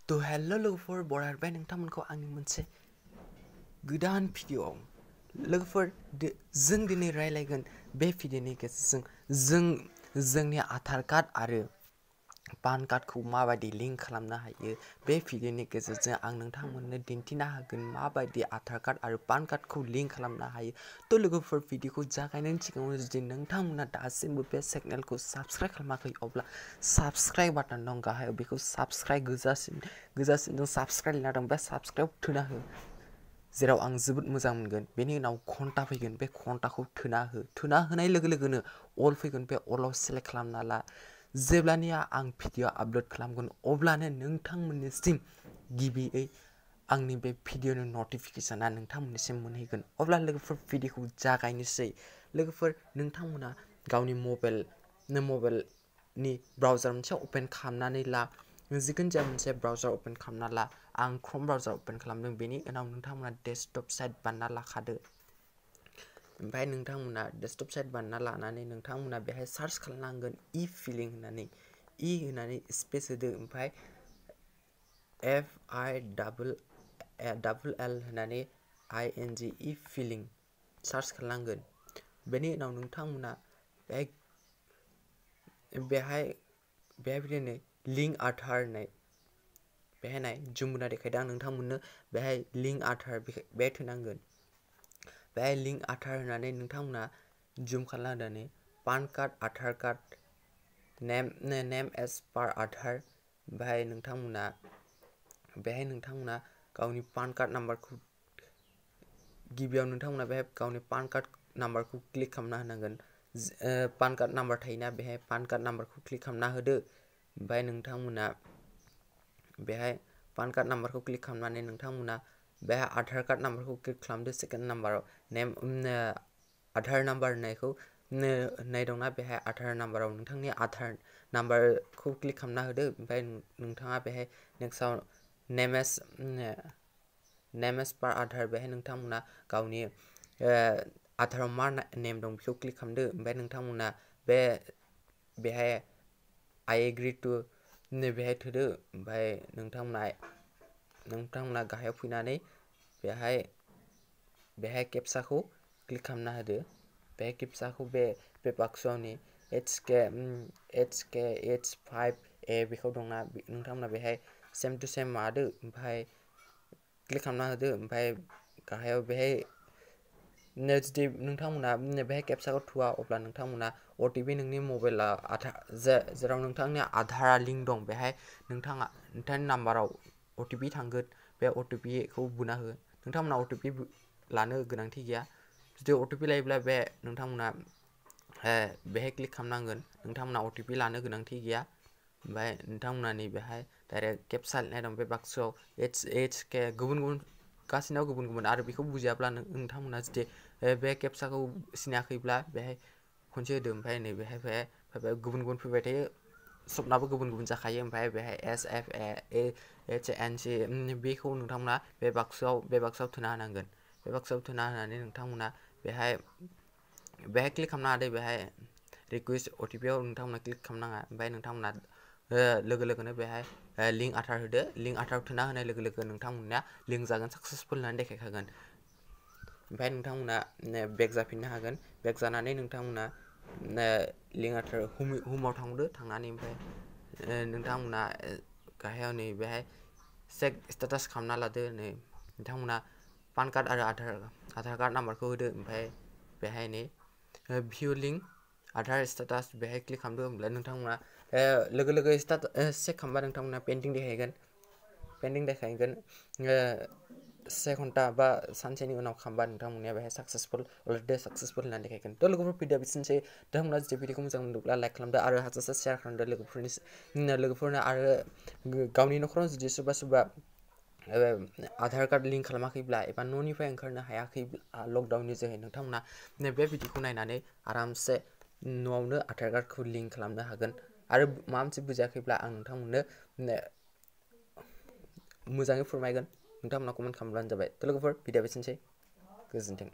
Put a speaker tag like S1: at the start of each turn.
S1: तो हेलो लोगोफोर बरायबाय नोंथांमोनखौ आंनि मोनसे गोदान भिडिअ लोगोफोर जों दिनै रायलायगोन बे भिडिअनि गेजेरजों जोंनि आधार कार्ड आरो पान कार्डखौ माबायदि लिंक खालामनो हायो बे भिडिअनि गेजेरजों आं नोंथांमोननो दिन्थिना होगोन माबायदि आधार कार्ड आरो पान कार्डखौ लिंक खालामनो हायो तो लोगोफोर भिडिअखौ जागायनायनि सिगाङाव जुदि नोंथांमोना दासिमबो बे चेनेलखौ साबस्क्राइब खालामाखै अब्ला साबस्क्राइब बाटन दं गाहायाव बेखौ साबस्क्राइब गोजासिन साबस्क्राइब लिरना दं बे साबस्क्राइब थुना हो जेराव आं जोबोद मोजां मोनगोन बेनि उनाव घन्टा फैगोन बे घन्टाखौ थुना होनाय लोगो लोगोनो अल फैगोन बे अलाव सेलेक्ट खालामना ला जेब्लानिया आं भिडिअ आपलोड खालामगोन अब्लानो नोंथांमोननिसिम गिबियै आंनि बे भिडिअनि नटिफिकेशना नोंथांमोननिसिम मोनहैगोन अब्ला लोगोफोर भिडिअखौ जागायनोसै लोगोफोर नोंथांमोना गावनि मबाइलनि ब्राउजार मोनसे ओपन खालामनानै ला जिखुनु जाया मोनसे ब्राउजार ओपन खालामना ला आं क्रोम ब्राउजार ओपन खालामदों बेनि उनाव नोंथांमोना डेस्कटप साइट बानायना लाखादो ओमफ्राय नोंथांमोना डेस्कटप साइट बानायना लानानै नोंथांमोना बेहाय सार्च खालामनांगोन इ फिलिं होननानै स्पेस होदो ओमफ्राय FILL होननानै ING इ फिलिं सार्च खालामनांगोन बेनि उनाव नोंथांमोना बेहाय बिदिनो लिंक आधार होननाय बेहाय नाय जुमुना देखायदों आं नोंथांमोननो बेहाय लिंक आधार बे थुनांगोन बेहाय लिंक आधार होननानै नोंथांमोना जुम खालामनानै पान कार्ड आधार कार्ड नेम एज पार आधार बेहाय नोंथांमोना गावनि पान कार्ड नाम्बारखौ गिबियाव नोंथांमोना बेहाय गावनि पान कार्ड नाम्बारखौ क्लिक खालामना होनांगोन पान कार्ड नाम्बार थायोना बेहाय पान कार्ड नाम्बारखौ क्लिक खालामना होदो ओमफ्राय नोंथांमोना बेहाय पान कार्ड नाम्बारखौ क्लिक खालामनानै नोंथांमोना बेहाय आधार कार्ड नाम्बारखौ क्लिक खालामदो सेकेन्ड नाम्बाराव आधार नाम्बार होननायखौ होननाय दंना बेहाय आधार नाम्बाराव नोंथांनि आधार नाम्बारखौ क्लिक खालामना होदो ओमफ्राय नोंथाङा बेहाय नेक्स्टआव नेम एज पार आधार बेहाय नोंथांमोना गावनि आधाराव मा नेम दं बेखौ क्लिक खालामदो ओमफ्राय नोंथांमोना बेहाय आइ एग्रि टु बेहाय थुदो ओमफ्राय नोंथांमोना गाहायाव फैनानै बेहाय केपसाखौ क्लिक खालामना होदो बेहाय केपसाखौ बे बाक्सआवनि HK5A बेखौ दंना नोंथांमोना बेहाय सेम टु सेम मादो ओमफ्राय क्लिक खालामना होदो ओमफ्राय गाहायाव बेहाय जुदि नोंथांमोना बेहाय केपसाखौ थुआ अब्ला नोंथांमोना OTP नोंनि मबाइला जेराव नोंथांनि आधारा लिंक दं बेहाय नोंथांनि नाम्बाराव OTP थांगोन बे OTPखौ बुना हो नोंथांमोना OTP लानो गोनांथि गैया जुदि OTP लायोब्ला बे नोंथांमोना बेहाय क्लिक खालामनांगोन नोंथांमोना OTP लानो गोनांथि गैया ओमफ्राय नोंथांमोना नैबेहाय डाइरेक्ट केपसा लिरनाय दं बे बाक्सआव HK गुबुन गासैनाव गुबुन आरो बेखौ बुजियाब्ला नोंथांमोना जुदि बे केपसाखौ सिनायाखैब्ला बेहाय खनसे होदो ओमफ्राय नैबेहाय गुबुन फैबाय थायो सबनाबो गुबुन जाखायो ओमफ्राय बेहाय SFAHNC बेखौ नोंथांमोना बे बाक्सआव थुना होनांगोन बे बाक्सआव थुना होनानै नोंथांमोना बेहाय क्लिक खालामना होदो बेहाय रिकुवेस्ट OTPआव नोंथांमोना क्लिक खालामनाङा ओमफ्राय नोंथांमोना लोगो लोगोनो बेहाय लिंक आधार होदो लिंक आधार थुना होनाय लोगो लोगो नोंथांमोना लिंक जागोन साक्सेसफुल होननानै देखायखागोन ओमफ्राय नोंथांमोना बेक जाफिननो हागोन बेक जानानै नोंथांमोना लिंक आधार हमआव थांदो थांनानै ओमफ्राय नोंथांमोना गाहायाव नै बेहाय चेक स्टेटास खालामना लादो नै नोंथांमोना पान कार्ड आरो आधार कार्ड नाम्बारखौ होदो ओमफ्राय बेहाय नै भिउ लिंक आधार स्टेटास बेहाय क्लिक खालामदो होमब्ला नोंथांमोना लोगो चेक खालामबा नोंथांमोना पेन्डिं देखायगोन 1 घन्टा बा सानसेनि उनाव खालामबा नोंथांमोननिया बेहाय अलरेडि साक्सेसफुल होननानै देखायगोन थ' लोगोफोर भिडिअ बिदिनोसै नोंथांमोना जुदि भिडिअखौ मोजां मोनदोंब्ला लाइक खालामदो आरो हाजासे शेयार खालामदो लोगोफोरनो आरो गावनि न'खराव जुदि सोरबा आधार कार्ड लिंक खालामाखैब्ला एबा न'निफ्राय ओंखारनो हायाखैब्ला लकडाउननि जोहै नोंथांमोना बे भिडिअखौ नायनानै आरामसे न'आवनो आधार कार्डखौ लिंक खालामनो हागोन आरो माबा मोनसे बुजियाखैब्ला आं नोंथांमोननो मोजाङै फोरमायगोन नोंथांमोना कमेन्ट खालामब्लानो जाबाय थ' लोगोफोर भिडिअ बिदिनोसै गोजोन्थों।